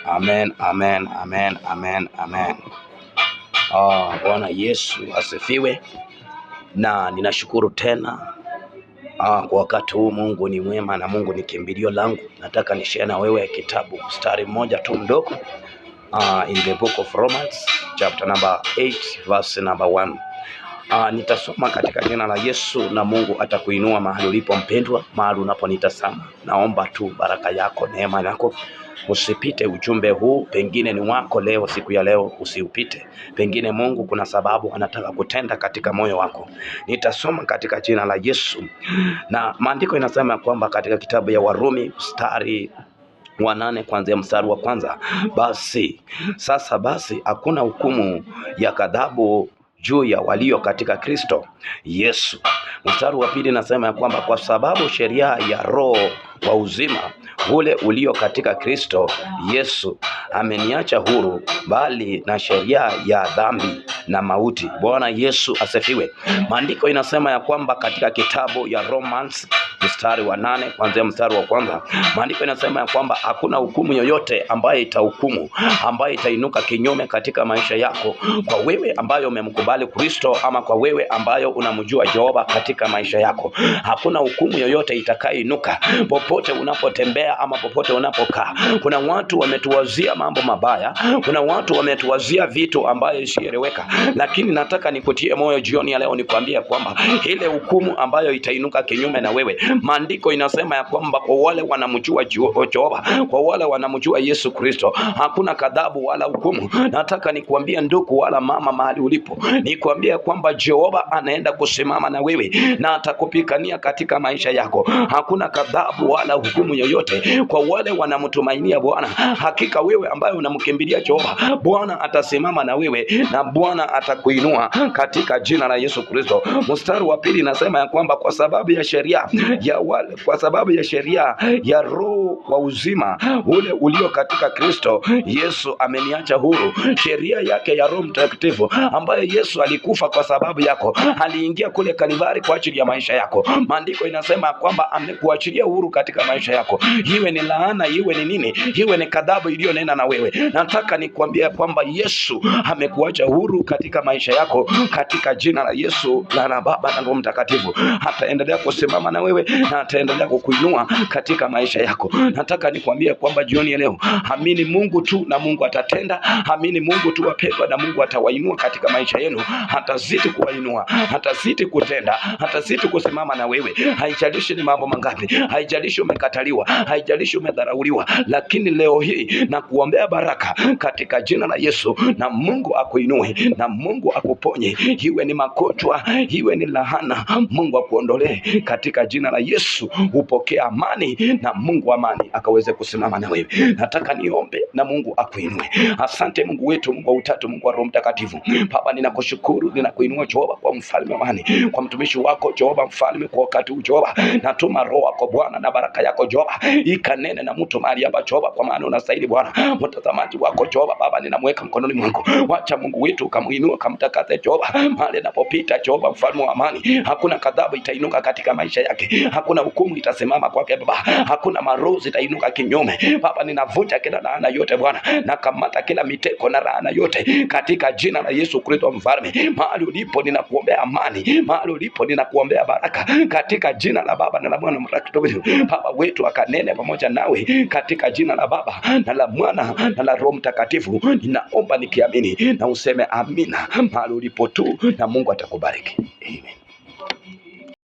Amen, amen, amen, amen, amen. Bwana Yesu asifiwe, na ninashukuru tena kwa wakati huu. Mungu ni mwema na Mungu ni kimbilio langu. Nataka nishare na wewe kitabu mstari mmoja tu mdogo, in the book of Romans chapter number 8 verse number 1. Nitasoma katika jina la Yesu na Mungu atakuinua mahali ulipo mpendwa, mahali unaponitazama. Naomba tu baraka yako, neema yako. Usipite ujumbe huu, pengine ni wako leo, siku ya leo usiupite. Pengine Mungu kuna sababu anataka kutenda katika moyo wako. Nitasoma katika jina la Yesu, na maandiko inasema kwamba katika kitabu ya Warumi mstari wa 8 kuanzia mstari wa kwanza, basi sasa basi hakuna hukumu ya ghadhabu juu ya walio katika Kristo Yesu. Mstari wa pili nasema ya kwamba kwa sababu sheria ya Roho wa uzima ule ulio katika Kristo Yesu ameniacha huru, bali na sheria ya dhambi na mauti. Bwana Yesu asifiwe. Maandiko inasema ya kwamba katika kitabu ya Romans mstari wa 8 kuanzia mstari wa kwanza, maandiko inasema ya kwamba hakuna hukumu yoyote ambayo itahukumu, ambayo itainuka kinyume katika maisha yako, kwa wewe ambayo umemkubali Kristo, ama kwa wewe ambayo unamjua Jehova katika maisha yako. Hakuna hukumu yoyote itakayoinuka popote unapotembea ama popote unapokaa. Kuna watu wametuwazia mambo mabaya, kuna watu wametuwazia vitu ambayo isieleweka, lakini nataka nikutie moyo jioni ya leo, nikwambie kwamba ile hukumu ambayo itainuka kinyume na wewe, maandiko inasema ya kwamba kwa wale wanamjua Jehova, kwa wale wanamjua Yesu Kristo, hakuna ghadhabu wala hukumu. Nataka nikuambie ndugu wala mama, mahali ulipo, nikuambie kwamba Jehova anaenda kusimama na wewe na atakupigania katika maisha yako. Hakuna ghadhabu wala hukumu yoyote kwa wale wanamtumainia Bwana. Hakika wewe ambaye unamkimbilia Jehova, Bwana atasimama na wewe na Bwana atakuinua katika jina la Yesu Kristo. Mstari wa pili nasema ya kwamba kwa sababu ya sheria ya wale, kwa sababu ya sheria ya Roho wa uzima ule ulio katika Kristo Yesu ameniacha huru. Sheria yake ya Roho Mtakatifu ambayo Yesu alikufa kwa sababu yako, aliingia kule Kalvari kwa ajili ya maisha yako. Maandiko inasema kwamba amekuachilia huru katika maisha yako, iwe ni laana, iwe ni nini, iwe ni kadhabu iliyonena na wewe. Nataka nikuambia kwamba Yesu amekuacha huru katika maisha yako, katika jina la Yesu la na Baba na Roho Mtakatifu. Ataendelea kusimama na wewe na ataendelea kukuinua katika maisha yako. Nataka nikwambie kwamba jioni ya leo, amini Mungu tu na Mungu atatenda. Amini Mungu tu wapendwa, na Mungu atawainua katika maisha yenu, atazidi kuwainua, atazidi kutenda, atazidi kusimama na wewe. Haijalishi ni mambo mangapi, haijalishi umekataliwa, haijalishi umedharauliwa, lakini leo hii na kuombea baraka katika jina la Yesu, na Mungu akuinue na Mungu akuponye, iwe ni magonjwa, iwe ni lahana, Mungu akuondolee katika jina la Yesu. Upokee amani na Mungu amani akaweze kusimama na wewe. Nataka niombe na Mungu akuinue. Asante Mungu wetu, Mungu wa utatu, Mungu wa Roho Mtakatifu. Baba, ninakushukuru, ninakuinua Jehova kwa mfalme wa amani, kwa mtumishi wako Jehova mfalme, kwa wakati huu Jehova, natuma roho wako Bwana na baraka yako Jehova ikanene na mtu mahali hapa Jehova, kwa maana unastahili Bwana. Mtazamaji wako Jehova Baba, ninamweka mkononi mwako, wacha Mungu wetu ukamuinua, ukamtakase Jehova mahali anapopita Jehova mfalme wa amani. Hakuna kadhabu itainuka katika maisha yake, hakuna hukumu itasimama kwake Baba, hakuna maroho zitainuka kinyume Baba. Ninavunja kila laana yote Bwana, nakamata kila miteko na laana yote katika jina la Yesu Kristo mfalme. Mahali ulipo ninakuombea amani, mahali ulipo ninakuombea baraka katika jina la Baba na la Mwana Mtakatifu. Baba wetu akanene pamoja nawe katika jina la Baba na la Mwana na la Roho Mtakatifu. Ninaomba nikiamini na useme amina mahali ulipo tu, na Mungu atakubariki. Amen.